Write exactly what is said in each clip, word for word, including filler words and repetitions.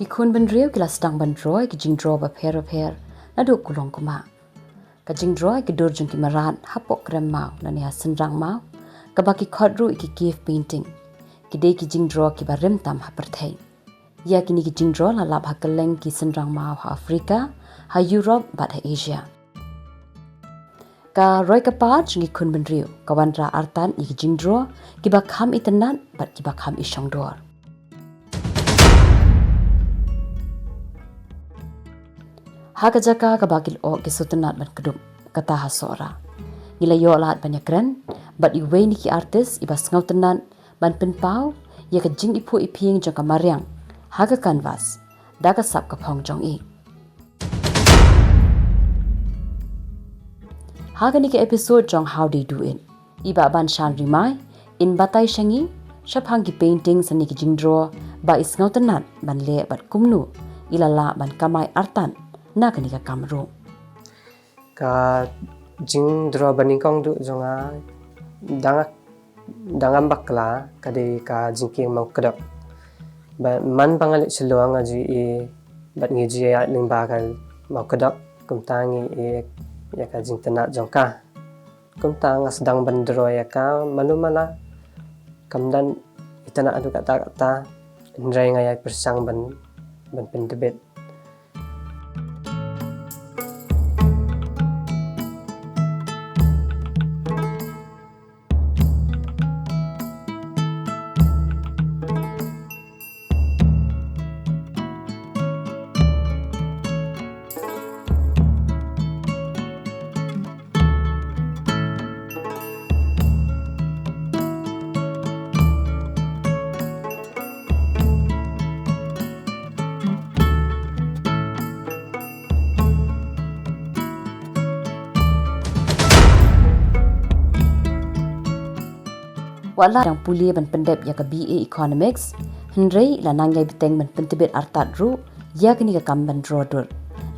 Ki khun bynriew ki la sdang ban draw ïa ki jingdraw bapher bapher naduh kulong kumah. Ka jingdraw ïa ki dur jong ki mrad hapoh krem maw lane ha synrang maw, kaba ki khot ruh ïa ki cave painting, ki dei ki jingdraw kiba rim tam ha pyrthei. Ïa kine ki jingdraw la lap ha kylleng ki synrang maw ha Africa, ha Europe bad ha Asia. Ka roi ka par jong ki khun bynriew ka wanrah artat ïa ki jingdraw kiba kham itynnad bad kiba kham ishongdor. Ha ka jaka kaba ki lyoh ki sngewtynnad ban kdup, kata ha Sohra, ngi la ïoh lad ban ïakren bad iwei na ki artist iba sngewtynnad ban pynpaw ïa ka jingiphuh iphieng jong ka mariang ha ka canvas da ka sap ka phong jong i. Ha kane ka episode jong How They Do It, i Bah Banshan Rimai in batai sha ngi shaphang ki painting lane ki jingdraw ba i sngewtynnad ban leh bad kumno i la lah ban kamai artat na kane ka kam ruh. Ka jingdraw banyngkong duh jong nga, dang dang ngam bakla, ka dei ka jingkieng mawkdok. Ba man ba nga leit Shillong nga ju ïohi bad ngi ju ïaid lyngba ka mawkdok, kumta ngi ïohi ïa ka jingtynnad jong ka. Kumta nga sdang ban draw ïa ka, malu mala kam don itynnad haduh katta katta, hynrei nga ïai pyrshang ban, ban pyntbit. Wat la dang pule ban pyndep ïa ka B A Economics, hynrei la nang ïai bteng ban pyntbit artat ruh ïa kane ka kam ban draw dur,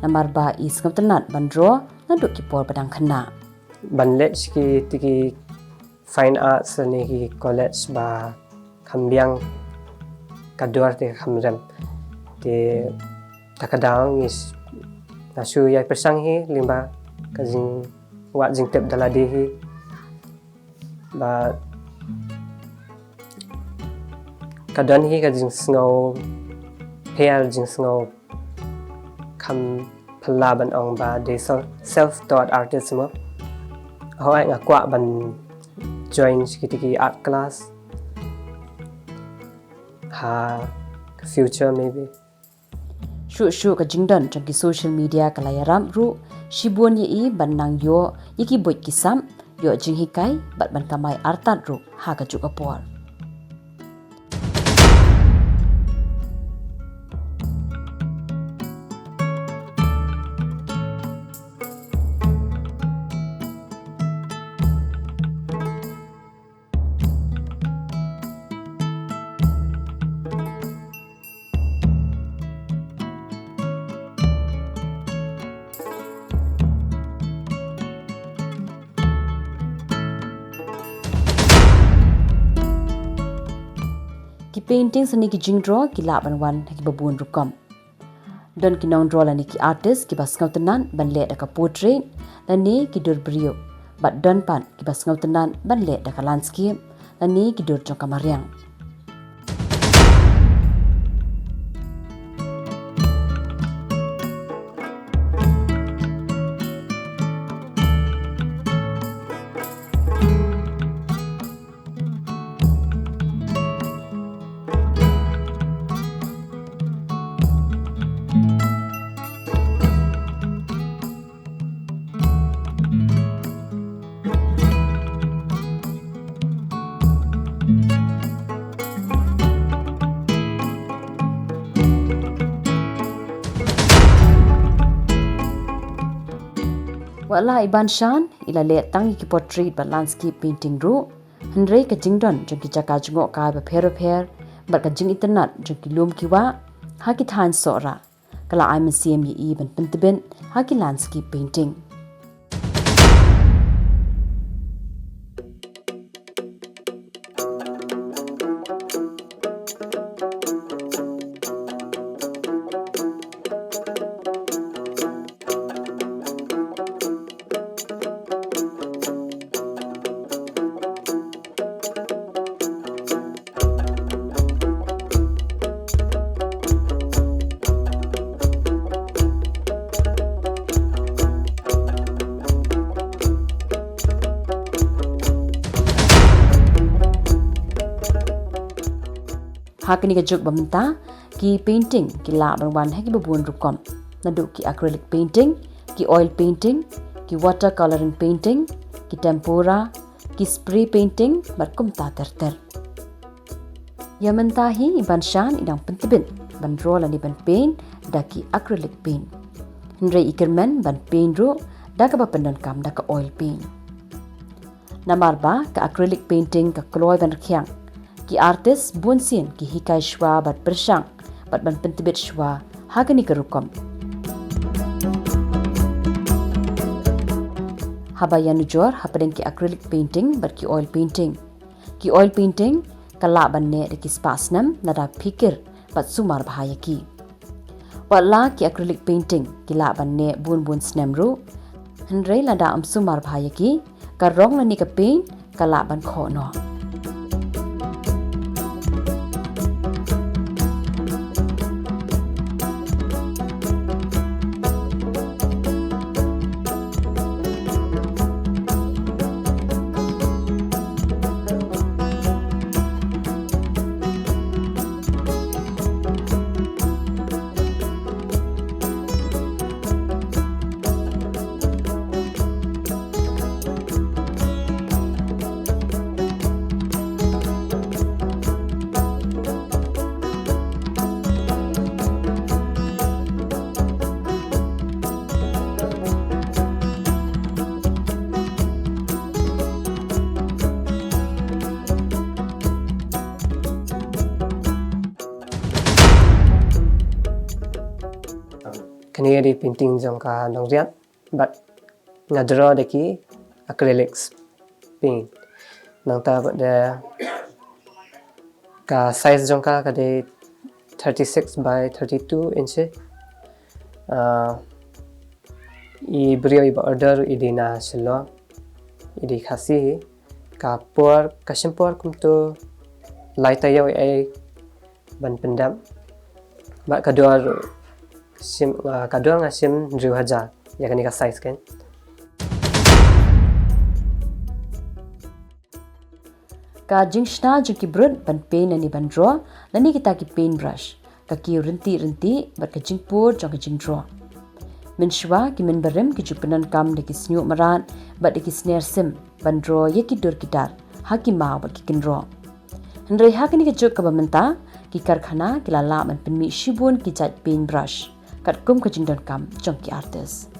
namar ba i sngewtynnad ban draw naduh ki por ba dang khynnah. Ban leit sha ki, te ki fine arts ne ki college ba kham biang, ka dur te kham rem. Te ta ka daw ngi s-, nga shu ïai pyrshang hi lyngba ka jingwad jingtip da lade hi. Ba ka don hi ka jingsngew pher, jingsngew kham phylla ban ong ba dei self, self-taught artist mo. Hooid nga kwah ban join sha kiti ki art class ha ka future maybe. Shuh shuh ka jingdon jong ki social media ka la ïarap ruh shibun ïa i ban nang ïoh ïa ki buit ki sap, ïoh jinghikai bad ban kamai artat ruh ha kajuh ka por. Ki painting lane ki jingdraw ki lah ban wan ha kiba bun rukom. Don ki nongdraw lane ki artist kiba sngewtynnad ban leh da ka portrait lane ki dur briew, bad don pat kiba sngewtynnad ban leh da ka landscape lane ki dur jong ka mariang. Wat la i Banshan i la leh tang ïa ki portrait bad landscape painting ruh, hynrei ka jingdon jong ki jaka jngohkai bapher bapher bad ka jingitynnad jong ki lum ki wah ha ki thaiñ Sohra ka la ai mynsiem ïa i ban pyntbit ha ki landscape painting. Ha kane ka juk ba mynta, ki painting ki lah ban wan ha kiba bun rukom. Naduh ki acrylic painting, ki oil painting, ki water coloring painting, ki tempera, ki spray painting, bad kumta ter ter. Ïa mynta hi i Banshan i dang pyntbit ban draw lane ban paint da ki acrylic paint. Hynrei i kyrmen ban paint ruh da kaba pyndonkam da ka oil paint. Namar ba ka acrylic painting ka kloi ban rkhiang, ki artist bunsien ki hikai shuwa bad pyrshang bad ban pyntbit shuwa ha kane ka rukom. Haba ïanujor hapdeng ki acrylic painting bad ki oil painting. Ki oil painting ka lah ban neh da ki spah snem lada phikir bad sumar bha ïa ki. Wat la ki acrylic painting ki lah ban neh bun bun snem ruh, hynrei lada ym sumar bha ïa ki, ka rong lane ka paint ka lah ban khoh noh. Kane ka dei painting jong ka nongriat, bad nga draw da ki acrylics paint. Nangta bad da ka size jong ka ka dei thirty-six by thirty-two inch. Ah, i briew iba order i dei na Shillong, i dei Khasi hi. Ka por, ka shim por kumto lai taïew ei ban pyndep. Bad ka dor shim, ah, ka dor nga shim hynriew hajar ïa kane ka size kan. Ka jingshna jong ki brut ban paint lane ban draw, lane kita ki paint brush, ka kiew ryntih ryntih bad ka jingpur jong ka jingdraw. Mynshuwa ki mynbarim ki ju pyndonkam da ki sniewmrad bad da ki sner sim ban draw ïa ki dur ki dar ha ki maw bad ki kynroh. Hynrei ha kane ka juk kaba mynta, ki karkhana ki la lah ban pynmih shibun ki jait paint brush katkum ka jingdonkam jong ki artist.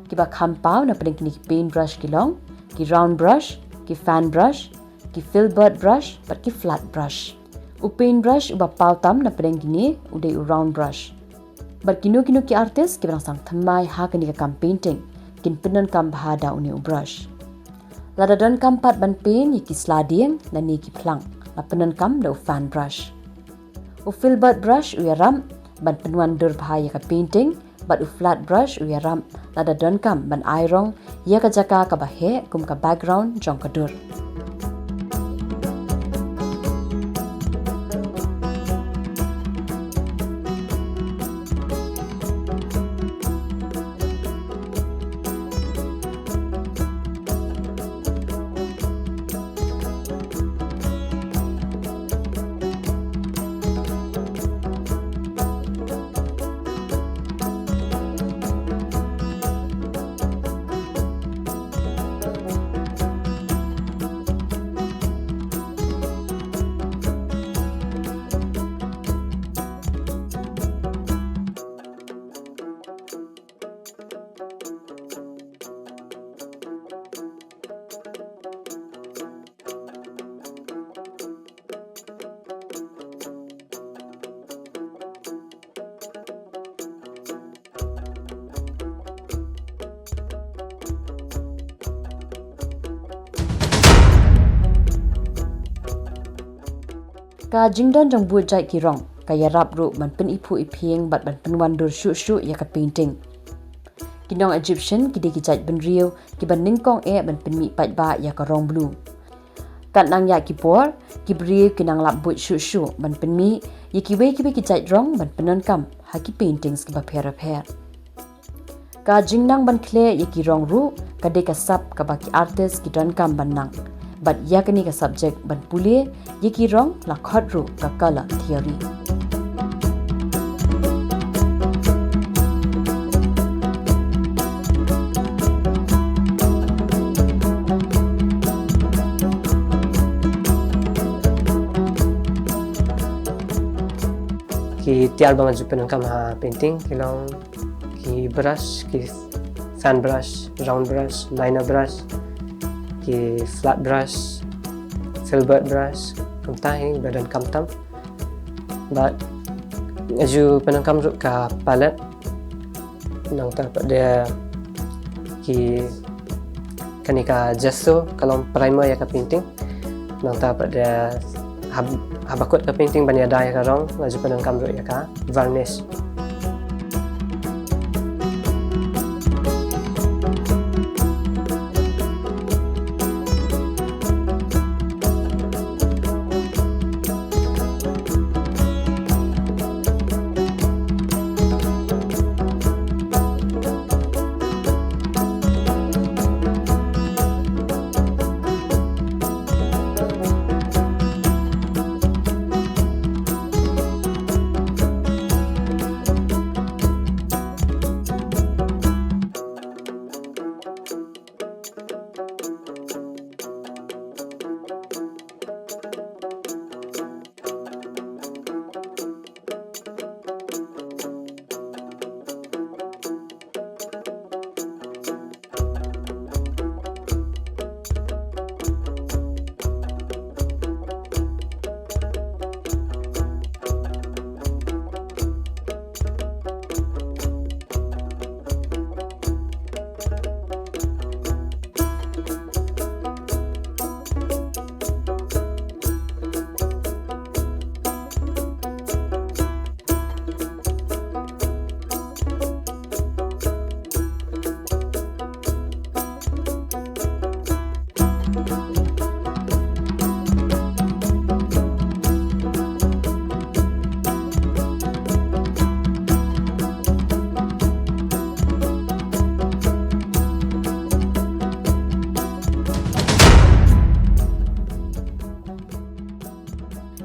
Kiba kham paw na pdeng kine ki paint brush ki long ki round brush, ki fan brush, ki filbert brush bad ki flat brush. U paint brush uba paw tam na pdeng kine u dei u round brush. Bad kino kino ki artist kiba dang sdang thymmai ha kane ka kam painting kin pyndonkam bha da une u brush. Lada donkam pat ban paint ïa ki sla dieng lane ki phlang, la pyndonkam da u fan brush. U filbert brush u ïarap ban pynwan dur bha ïa ka painting, bad u flat brush u ïarap lada donkam ban ai rong ïa ka jaka kaba heh kum ka background jong ka dur. Ka jingdon jong bun jait ki rong ka ïarap ruh ban pyniphuh iphieng bad ban pynwandur shuh shuh ïa ka painting. Ki nong Egyptian ki dei ki jait bynriew kiba nyngkong eh ban pynmih paidbah ïa ka rong blue. Katba nang ïaid ki por, ki briew ki nang lap buit shuh shuh ban pynmih ïa kiwei kiwei ki jait rong ban pyndonkam ha ki paintings kiba pher bapher. Ka jingnang ban khleh ïa ki rong ruh ka dei ka sap kaba ki artist ki donkam ban nang, Bad ïa kane ka subject ban pule ïa ki rong la khot ruh ka color theory. Ki tiar ba nga ju pyndonkam ha painting ki long ki brush, ki fan brush, round brush, liner brush, ki flat brush, filbert brush, kumta hi ba donkam tam. Bad nga ju pyndonkam ruh ka palette, nangta pat de ki, kane ka gesso, ka long primer ïa ka painting. Nangta pat de hab-, haba kut ka painting ban ïada ïa ka rong, nga ju pyndonkam ruh ïa ka varnish.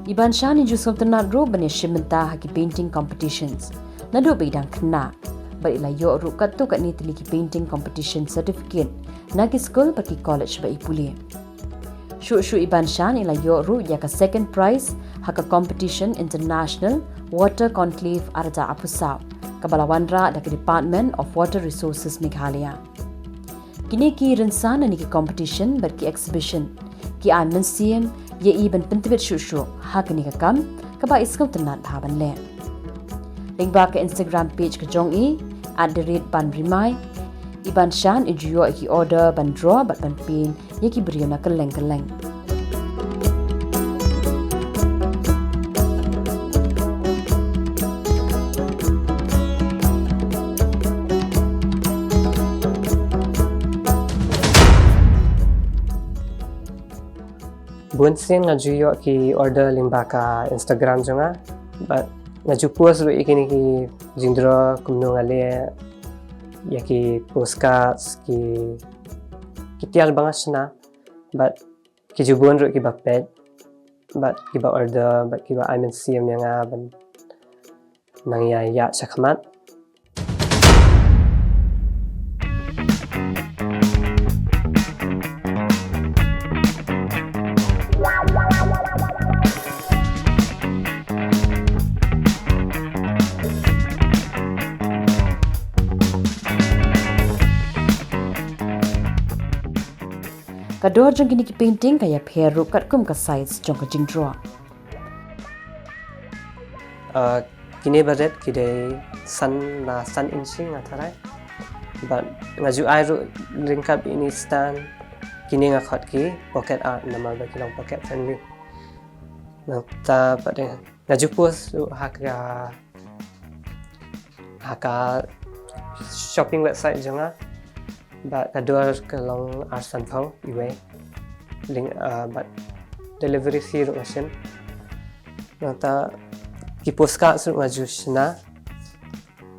I Banshan i ju sngewtynnat ruh ban ïashim bynta ha ki painting competitions naduh ba i dang khynnah, bad i la ïoh ruh katto katne tylli ki painting competition certificate na ki skul bad ki college ba i pule. Shuh shuh i Banshan i la ïoh ruh ïa ka second prize ha ka competition International Water Conclave ar hajar arphew saw, kaba la wanrah da ka Department of Water Resources Meghalaya. Kine ki rynsan na kine ki competition bad ki exhibition ki ai mynsiem ïa i ban pyntbit shuh shuh ha kane ka kam kaba i sngewtynnat bha ban leh. Lyngba ka Instagram page ka jong i, at the rate banrimai, i Banshan i ju ïoh ïa ki order ban draw bad ban paint ïa ki briew na kylleng kylleng. Bun sien nga ju ïoh ki order lyngba ka Instagram jong nga. Bad nga ju post ruh ïa kine ki jingdraw kumno nga leh ïa ki postcards, ki, ki tiar ba nga shna. Bad ki ju bun ruh kiba peit, bad kiba order, bad kiba ai mynsiem ïa nga ban nang ïa ïa shakhmat. Ka dor jong kine ki painting ka ïapher ruh katkum ka size jong ka jingdraw. Uh, kine ba red ki dei san la san inch nga tharai. Bad nga ju ai ruh ryngkat ine stand, kine nga khot ki pocket art namar ba ki long pocket friendly. Nangta pat nga ju post ruh ha ka ha ka shopping website jong nga. Bad ka dor ka long ar sanphew iwei. Link, uh, bad delivery fee ruh nga shim. Nangta ki postcards ruh nga ju shna.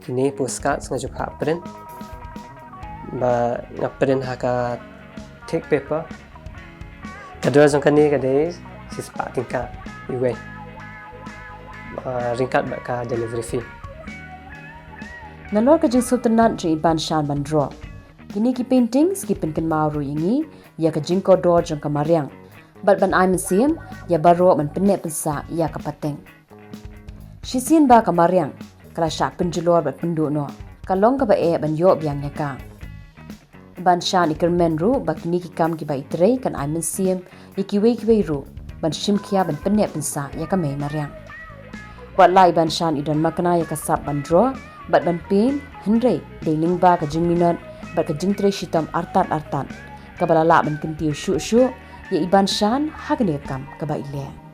Kine postcards nga ju phah print. Bad nga print ha ka thick paper. Ka draw jong kane ka dei shispah tyngka iwei, ryngkat bad ka delivery fee. Nalor ka jingsngewtynnat jong i Banshan ban draw, kine ki paintings ki pynkynmaw ruh ïa ngi ïa ka jingkordor jong ka mariang bad ban ai mynsiem ïa baroh ban pynneh pynsah ïa ka pateng. Shisien ba ka mariang ka la shah pynjulor bad pynduh noh, ka long kaba eh ban ïoh biang ïa ka. Banshan i kyrmen ruh ba kine ki kam kiba i trei kan ai mynsiem ïa kiwei kiwei ruh ban shim khia ban pynneh pynsah ïa ka mei mariang. Wat la i Banshan i don makna ïa ka sap ban draw bad ban paint, hynrei dei lyngba ka jingminot bad ka jingtrei shitom artat artat kaba la lah ban kyntiew shuh shuh ïa i Banshan ha kane ka kam kaba i leh.